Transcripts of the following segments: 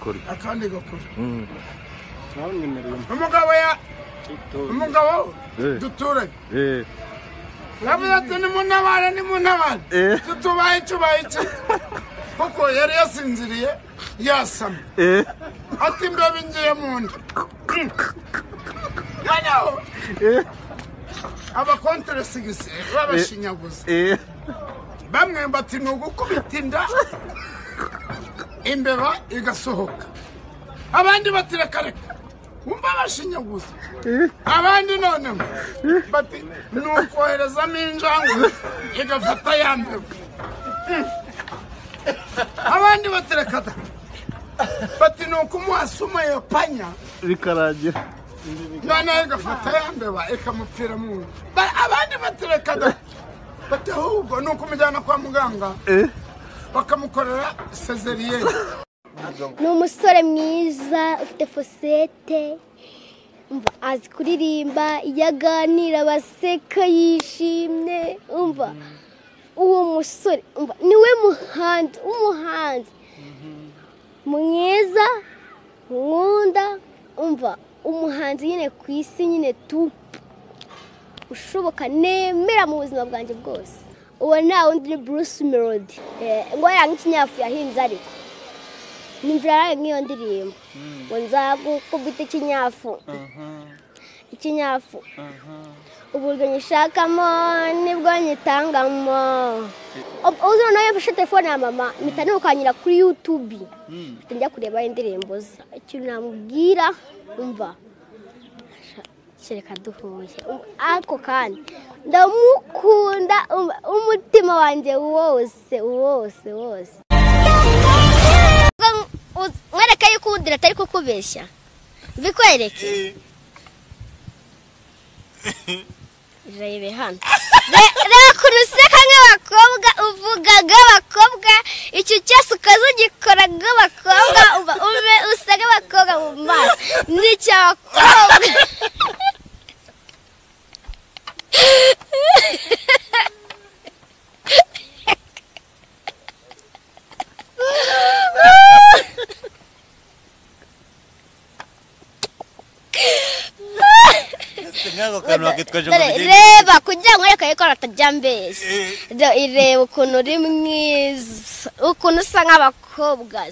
gakoryo. Akandi gakoryo. Umugabo ya umugabo duturanye. Yavuze ati nimuntabare nimuntabare. Tutubaye tubaye iki? Kuko yari yasinziriye yasamye. Ati imbeba ingiye mu nda. Noneho abakonteresigisi babashinyaguza. Bamwe bati ni ugukubita inda imbeba igasohoka. Abandi bati reka reka. Wumva bashinyaguza. Abandi noneho bati ni ukoherezamo injangwe igafata ya mbeba. Abandi bati reka da. Bati ni ukumuha sumu ya panya bikarangira. Noneho igafata ya mbeba ikamupfira mu nda. Abandi bati reka da. Bati ahubwo ni ukumujyana kwa muganga bakamukorera sezeriyeri. Ni umusore mwiza ufite fosete, umva azi kuririmba, iyo aganira abaseka yishimye, umva uwo musore umva niwe muhanzi, umuhanzi mwiza nkunda, umva umuhanzi nyine ku isi nyine tu ushoboka nemera mu buzima bwanjye bwose. Uwo nta wundi ni Bruce Melody. Ngo yanga ikinyafu yahinze ariko nimvira nk'iyo ndirimbo ngo nzagukubita ikinyafu ikinyafu uburyo nyishakamo nibwo nyitangamo. Uzi noneho yafashe telefone ya mama mpita nukanyira kuri YouTube mpita njya kureba indirimbo ze. Ikintu namubwira umva kereka duhuye ariko kandi ndamukunda umutima wanjye wose wose wose. Mwereke yuko uwundira atari kukubeshya, mbikwereke. Rebe hano, reba ukuntu useka nk'abakobwa, uvuga nk'abakobwa, icyo cyose ukaza ugikora nk'abakobwa, usa nk'abakobwa mu maso, ni icy'abakobwa. Reba kugira ngo reka yuko atajya mbeshya. Reba ukuntu uri mwiza, ukuntu usa nk'abakobwa,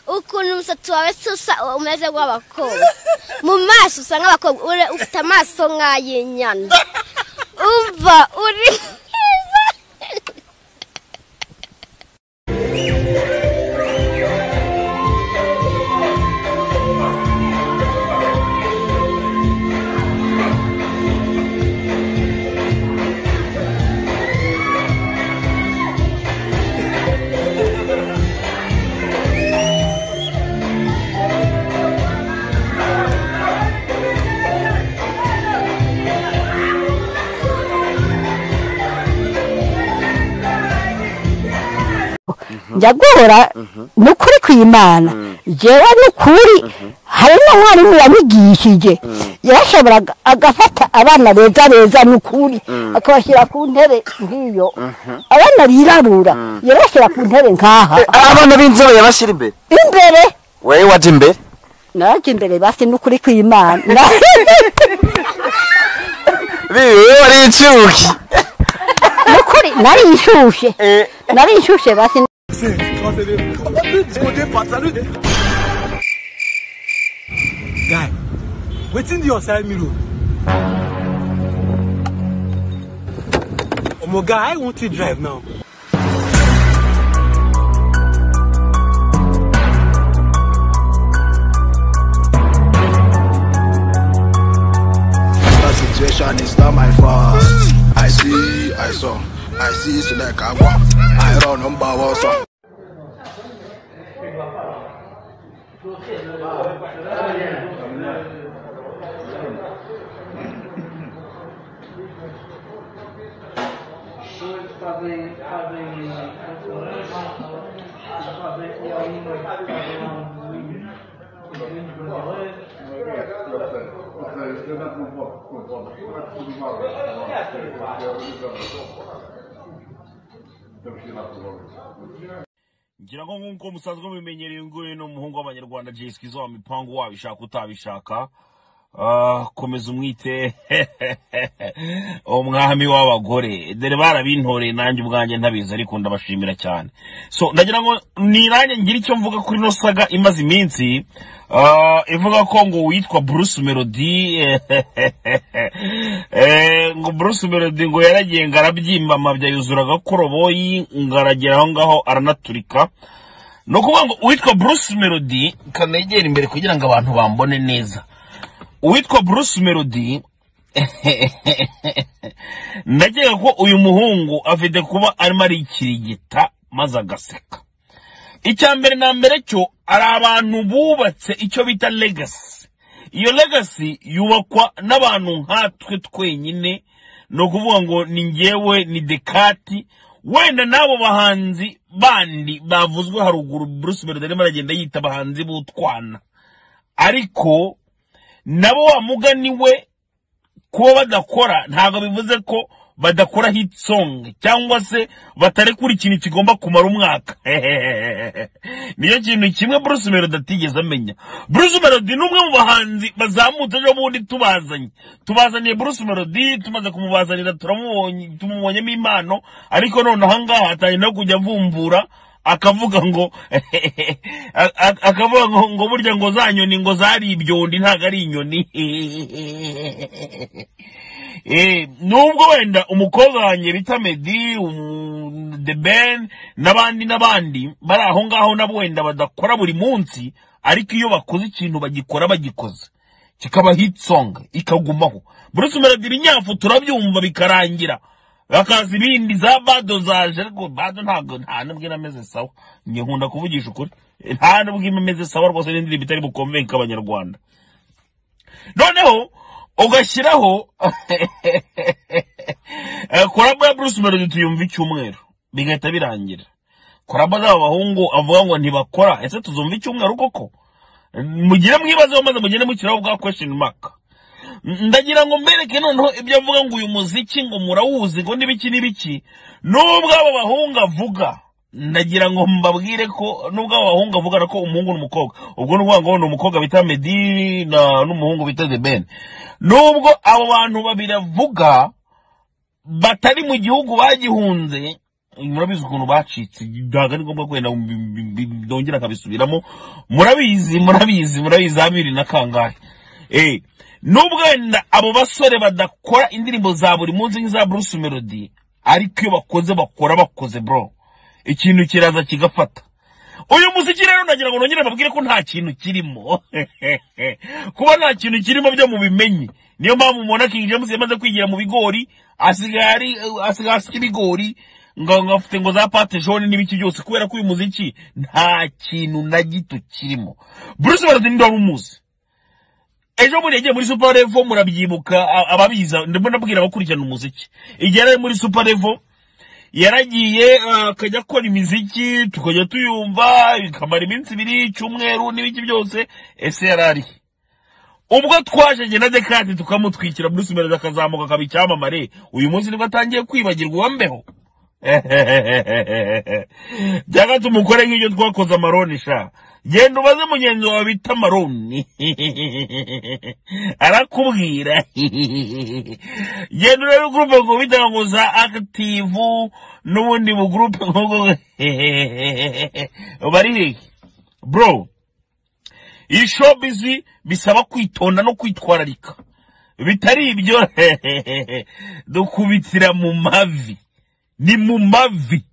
ukuntu umusatsi wawe umeze nk'abakobwa, mu maso usa nk'abakobwa, ufite amaso nk'ay'inyana, umva uri mwiza. Njya guhora nukuri kw'Imana, jewe nukuri hari n'umwarimu yanyigishije yarashoboraga agafata abana beza beza nukuri akabashyira ku ntebe nk'iyo, abana birabura yarabashyira ku ntebe nkaha. Abana b'inzobe yabashyira imbere imbere. Wewe waje imbere? Naje imbere basi nukuri kw'Imana. Wewe wari inshuki. Nukuri nari inshushe, nari inshushe basi. Guy, wetin dey your side mirror? Omo guy, I want to drive now. That situation is not my fault. I see, I saw, I see, it's like I want. I run number one song. Ngira ngo nk'uko musanzwe mubimenyereye, nguyu ni umuhungu w'Abanyarwanda Jay Skizo wa mipango, wabishaka utabishaka. Komeza umwite umwami w'abagore, dore barabintoreye nanjye ubwanjye ntabizi, ariko ndabashimira cyane. So ndagira ngo ni nanjye ngira icyo mvuga kuri ino saga imaze iminsi ivuga ko ngo witwa Bruce Melody, ngo Bruce Melody ngo yaragiye ngo arabyimba amabya yuzura agakoroboyi, ngo aragera aho ngaho aranaturika. Ni ukuvuga ngo uwitwa Bruce Melody, kanegera imbere kugira ngo abantu bambone neza, uwitwa Bruce Melody ndakeka ko uyu muhungu afite kuba arimo arikirigita maze agaseka. Icya mbere na mbere cyo, ari abantu bubatse icyo bita legacy. Iyo legacy yubakwa n'abantu nkatwe twenyine, ni ukuvuga ngo ni ngewe, ni Dekati, wenda n'abo bahanzi bandi bavuzwe haruguru. Bruce Melody arimo aragenda yita abahanzi b'utwana, ariko nabo wa mugani we, kuba badakora ntabwo bivuze ko badakora hit song cyangwa se batarekura ikintu kigomba kumara umwaka. Niyo kintu kimwe Bruce Melody atigeze amenya. Bruce Melody ni umwe mu bahanzi bazamutse. Ejo bundi tubazanye, tubazaniye Bruce Melody, tumaze kumubazanira turamubonye, tumubonyemo impano, ariko none aha ngaha atangiye no kujya avumbura, akavuga ngo burya ngo za nyoni ngo zari ibyondi, ntabwo ari inyoni. Nubwo wenda umukobwa wanjye bita Meddy, The Ben n'abandi n'abandi bari aho ngaho, nabo wenda badakora buri munsi, ariko iyo bakoze ikintu bagikora bagikoze kikaba hit song ikagumaho. Bruce Melody ibinyafu turabyumva bikarangira, bakaza ibindi za bado zaje, ariko bado ntabwo nta nubwo inameze sawa. Njye nkunda kuvugisha ukuri, nta nubwo imeze sawa rwose, n'indirimbo itari bukonvenke Abanyarwanda. Noneho ugashyiraho collabo ya Bruce Melody, tuyumva icyumweru bigahita birangira. Collabo z'aba bahungu avuga ngo ntibakora, ese tuzumva icyumweru koko? Mugire mwibazeho maze mugende mushyiraho bwa question mark. Ndagira ngo mbereke noneho ibyo avuga ngo uyu muziki ngo murawuzi, ngo n'ibiki n'ibiki. Nubwo abo bahungu avuga, ndagira ngo mbabwire ko nubwo abo bahungu avuga ko umuhungu n'umukobwa, ubwo ni ukuvuga ngo ni umukobwa bita Meddy na n'umuhungu bita The Ben, nubwo abo bantu babiri avuga batari mu gihugu, bagihunze, murabizi ukuntu bacitse, ntabwo ari ngombwa kwenda ndongera akabisubiramo, murabizi, murabizi, murabizi za bibiri na kangahe. Nubwo wenda abo basore badakora indirimbo za buri munsi nk'iza Bruce Melody, ariko iyo bakoze bakora bakoze, bro, ikintu kiraza kigafata. Uyu muziki rero nagira ngo nongere mbabwire ko nta kintu kirimo. Kuba nta kintu kirimo byo mubimenye, niyo mpamvu mubona King James yamaze kwigira mu bigori, asigaye ari asigaye asya ibigori, ngo afite ngo za pâte jaune n'ibiki byose, kubera ko uyu muziki nta kintu na gito kirimo. Bruce Melody ndi wari umuzi, ejo bundi yagiye muri Super Level, murabyibuka ababiza, ndimo ndabwira abakurikirana umuziki. Igihe yari ari muri Super Level yaragiye akajya akora imiziki tukajya tuyumva ikamara iminsi 2, icyumweru n'ibiki byose. Ese yari ari ubwo twaje njye na Dekati tukamutwikira, Bruce Melody akazamuka akaba icyamamare, uyu munsi nibwo atangiye kwibagirwa uwambeho? Byanga tumukore nk'ibyo twakoze Amaroni sha. Genda ubaze mugenzi wawe bita Amaroni arakubwira. Genda urebe groupe ngo bita ngo za active n'ubundi bu groupe nk'ubwo bari hehe, bro? Iyi showbiz bisaba kwitonda no kwitwararika, bitari ibyo dukubitira mu mavi, ni mu mavi.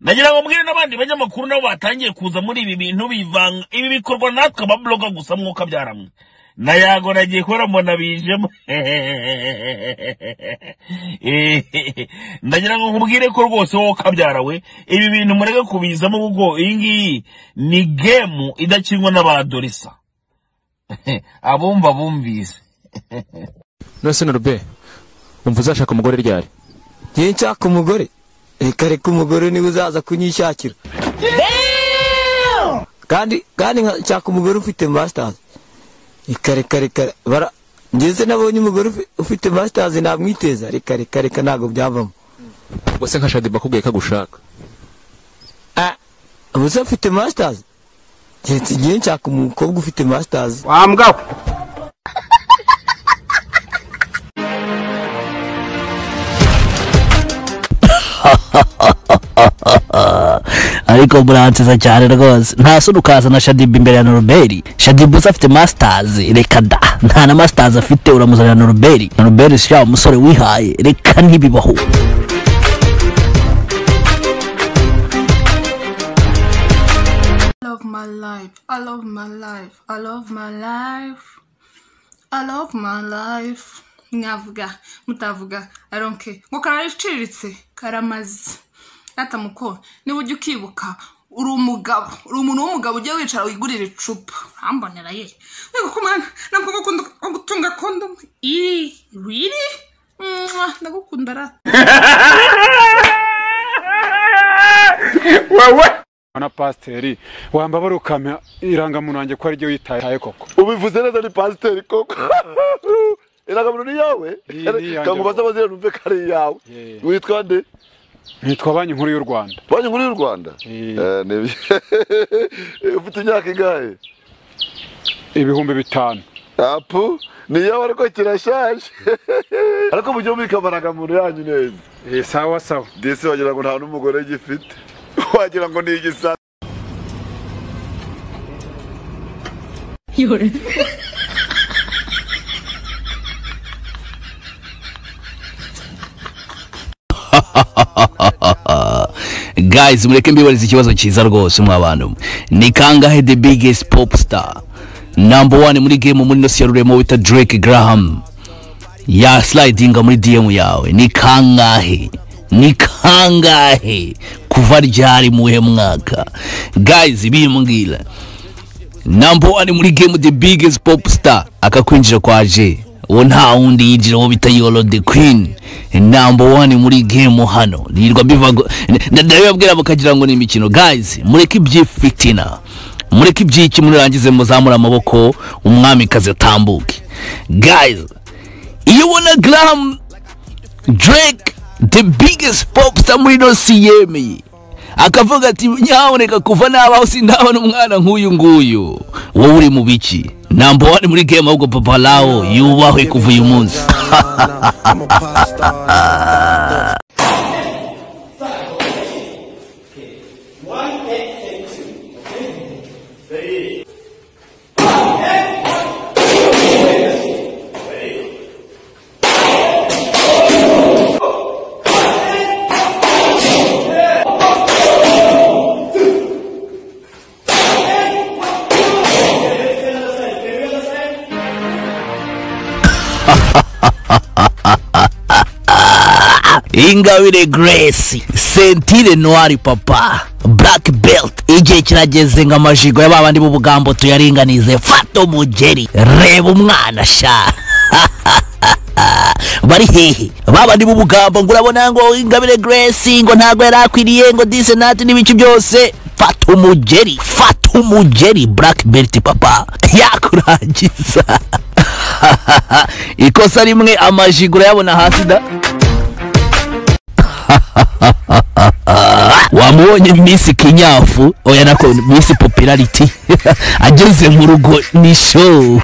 Nagira ngo mbwire n'abandi banyamakuru nabo batangiye kuza muri ibi bintu bivanga, ibi bikorwa natwe ababloga gusa, mwuka byaramwe na yago nagiye kubona mbona bijemo. Ndagira ngo nkubwire ko rwose wowe kabyarawe, ibi bintu mureke kubizamo, kuko iyi ngiyi ni game idakinwa n'abadorisa. Abumva bumvise. None se Norbe, umva uzashaka umugore ryari? Njye nshaka umugore? Reka reka, umugore niwe uzaza kunyishakira. Kandi nshaka umugore ufite masters. Reka reka reka, bara ngeze nabonye umugore ufite masters namwiteza? Reka reka reka, ntabwo byavamo. Ubwo se nka Shadiba akubwiye ko agushaka? Ah. Ubu se afite masters? Keretse igihe nshaka umukobwa ufite masters. Wambwa. Ariko muransiza cyane rwose, nta soni ukazana Shadibu imbere ya Norbert. Shadibu se afite masters? Reka da, nta na masters afite, uramuzanira Norbert. Norbert si wa musore wihaye, reka ntibibaho. Love my life, I love my life, I love my life, I love my life. Mwavuga mutavuga, I don't care. Ngo karaciriritse karamaze. Ata muko niba ujya ukibuka uri umugabo, uri umuntu w'umugabo, ujya wicara wigurira icupa urambonera ye. Yego kumana ntabwo gukunda gutunga condom. I really? Mwah, ndagukunda ra. Wewe na pasiteri wambabara ukampa irangamuntu wanjye ko ariryo witaye koko. Ubivuze neza, ni pasiteri koko. Irangamuntu ni yawe? Kangubaza amazina numve ko ari iyawe. Witwa nde? Nitwa Banki Nkuru y'u Rwanda. Banki Nkuru y'u Rwanda? Ufite imyaka ingahe? 5000. Apu ni iyawe ariko kirashaje. Ariko mujye mubika amarangamuntu yanyu neza. Sawa sawa. Disi wagira ngo nta n'umugore gifite, wagira ngo ni igisa. Guys, mureke mbibarize ikibazo cyiza rwose mwa bantu. Ni kangahe the biggest pop star number 1 muri game muri nosi ya ruremo wita Drake Graham ya slidinga muri DM yawe? Ni kangahe? Ni kangahe? Kuva ryari, muhe mwaka? Guys, bimbwira. Number 1 muri game, the biggest pop star akakwinjira kwa J, uwo nta wundi yinjira, uwo bita Yolo the Queen, number 1 muri game hano. Nirirwa mbivago ndabibabwira bakagira ngo ni imikino. Guys, mureke ibyifitina, mureke ibyiki, murangize muzamura amaboko umwamikazi atambuke. Guys, iyo ubona Graham Drake the biggest pop star muri no si yemeye akavuga ati nyaboneka kuva nabaho sindabona umwana nk'uyu nguyu, wowe uri mu biki? Number 1 muri game, ahubwo Papa Lao yubahwe kuva uyu munsi. Ingabire Grace, ceinture noire papa, black belt. Igihe kirageze ngo amajigo y'abandi b'ubugambo tuyaringanize. Fata umugeri, reba umwana sha. Bari hehe babandi b'ubugambo ngo urabona ngo Ingabire Grace ngo ntago yarakwiriye ngo this and that n'ibiki byose. Fata umugeri, fata umugeri, black belt papa, yakurangiza. Ikosa rimwe amajigo urayabona hasi da. Wamubonye Miss Kinyafu, oya nako Miss Popularity ageze mu rugo ni show.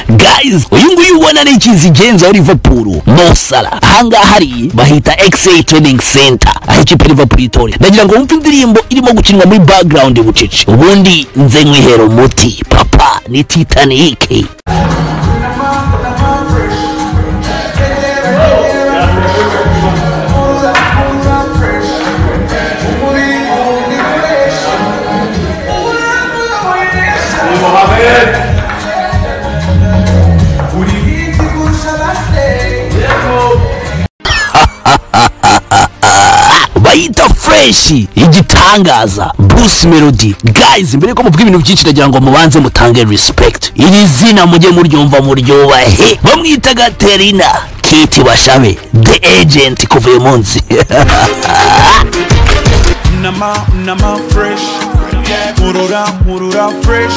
Guys, uyu nguyu ubona ni ikizigenza wa Liverpool Mo Salah. Ahangaha hari bahita XA Training Center, aho ikipe ya Liverpool itorera. Ndagira ngo wumve indirimbo irimo gukinwa muri background bucece, ubundi nze nkwihera umuti papa. Ni Titanic. Bayita Fresh, igitangaza Bruce Melody. Guys, mbere yuko muvuga ibintu byinshi, ndagira ngo mubanze mutange respect. Iri zina mujye muryumva, muryubahe. Bamwita Gaterina Kate Bashabe, the agent. Kuva uyu munsi Nama nama fresh, nkurura nkurura fresh.